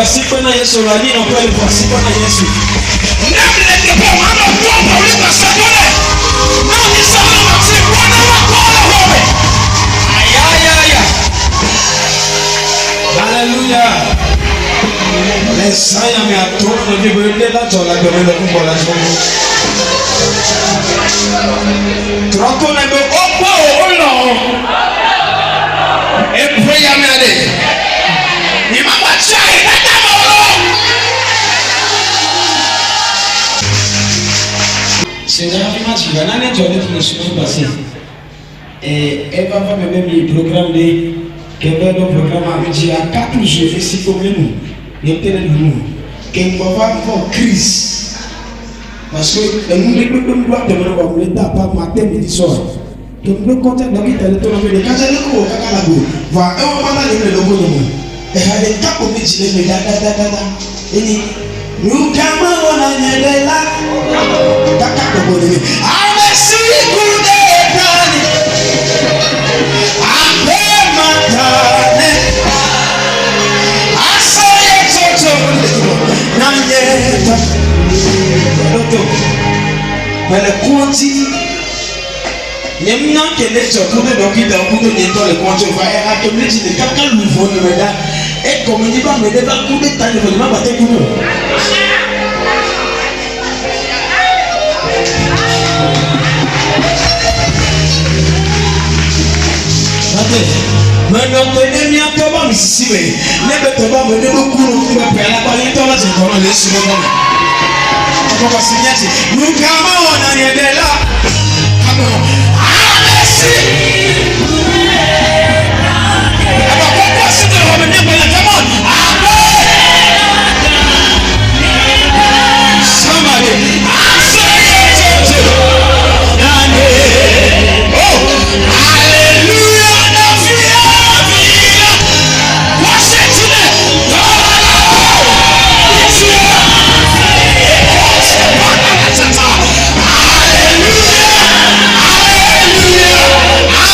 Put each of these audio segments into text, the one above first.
asikpe na Yesu le anyinɔƒe le ƒo asikpe na Yesu. Ne mle teƒe o, anɔ ƒua ƒo wli kpasa do ɖe. Ne mi sa le ma ti ƒua ne wa kɔ le xɔ me. Ayayaya. Hallelujah. Le zã ya me ato nɔvi be ɖe la dzɔ le agbe me le ŋgbɔ la dzɔ. Trɔ to ne be wokpɔ o, wolɔ̃ o. Eƒe ya me aɖe. Nye ma gba tsi ayi tata me o lɔ. Senya hafi ma dzi va nane dzɔ ɖe dzi le semaine passée. Et eva va me be mi programme ɖe ke be ɖo programme a mi dzi a 4 jours esi ko mi nu nye te ne ɖu nu. Ke ŋgbɔ va vɔ crise. Parce que enu ɖe kpekpe mi ɖo ateme ne vɔ mi da pa matin midi soir. Ke ŋgbɔ kɔtɛ dɔkita le to na mi ɖeka dze ne ko wɔ kaka la go. Vɔa ewo kpata nye mi le ɖoko nye me. Eha ɖeka ko mi dzi le me dadadadada. Enyi nuka mewɔ na nye ɖela kaka gbɔgbɔ le mi. Ame si ku ɖe tanye abe matane asɔ ye tsotso na nye ta. Ɖoto mele kɔdzi. Nye mnya ke ne tsɔ kudo dɔkita kudo nye ŋutɔ le kɔdzi o va eha ke mle dzi le kaka luʋɔ nye me ɖa. Egɔme nyi be ame ɖe va ku ɖe tanye vɔ nye ma gba te ku o. Ate menɔ te ɖe mía tɔ be ame sisi me. Ne be tɔ be ame ɖe ɖo ku ɖo ku be ƒe alakpa nye ŋutɔ la dze ŋgɔ nɔ le Yesu be ŋkɔ me. Kɔkɔ si mía dzi. Nuka mewɔ na nye ɖela? Ame si Aba kɔkɔ si le xɔme míagblɔ le come on. Abe Somebody aseyetsotso na nye. Oh, hallelujah na fia fia. Washington, Hallelujah! Hallelujah!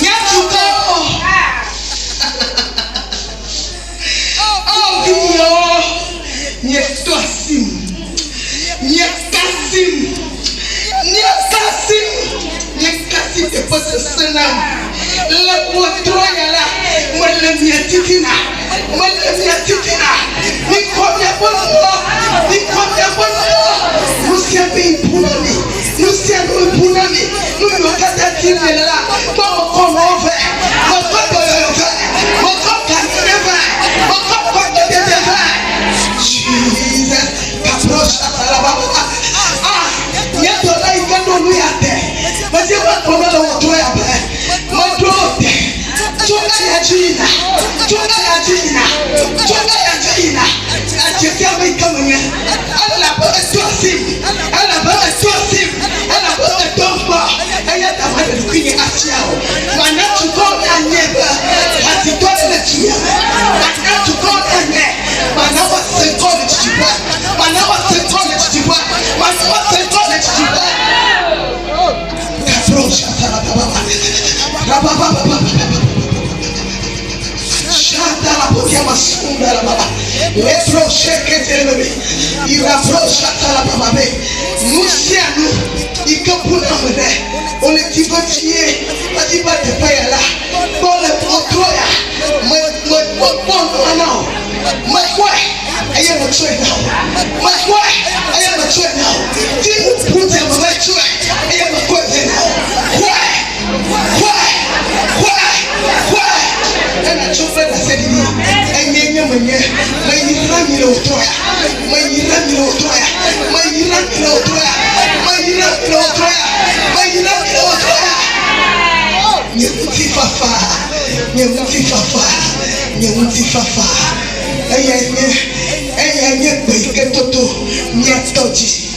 Nye dukɔ O vinyewo, mietɔ asim, mieka asim, mieka asim, mieka asi teƒe sesẽ nam. Le ʋɔtrɔ ya la, mele mia titina, mele mia titina. Mikɔ miaƒe nuwo, mikɔ miaƒe nuwo. Nu sia nu yi ƒu na mi, nu sia nu yi ƒu na mi, nu yiwo katã dim miele la, kpɔ mekɔ nuwo vɛ, mekɔ dɔyɔyɔ vɛ, mekɔ gãnyenye vɛ, mekɔ kɔkɔdede vɛ. Jesus, kapro shatalababa. Ah, nye dɔla yi ke ɖo nu ya te, medze be kpɔ mele wò trɔ ya be, meɖo te. Tso eya dzi yina, tso eya dzi yina, tso eya dzi yina, edze fia ame yi ke menye. Elabe eto asim, elabe eto asim, elabe edom kpɔ, eya ta maɖe ɖokuinye afia wò. Mana dukɔwo nanye be hadzidɔ aɖe le dzinye me. Mana dukɔwo nanye, mana woase ŋkɔ le didiƒe, mana woase ŋkɔ le didiƒe, mana woase ŋkɔ le didiƒe. Nu sia nu yi ke ƒu na ame ɖe, wole di vevie edi be teƒe ya la, kpɔ le ʋɔtrɔ ya me mekpɔ nua na o. Mekpɔe eye metsɔe na wò. Mekpɔe eye metsɔe na wò. Ti ŋu dze me metsɔe eye mekɔe vɛ na wò. Xɔe, xɔe, xɔe, xɔe. Ena tso kple ɖaseɖiɖi. Enye nye menye. Meyra mi le wò trɔ ya. Meyra mi le wò trɔ ya. Meyra mi le wò trɔ ya. Meyra mi le wò trɔ ya. Meyra mi le wò trɔ ya. Nye ŋutifafa, nye ŋutifafa. Nye ŋutifafa, eyae nye, eyae nye gbe yi ke toto mía tɔ dzi.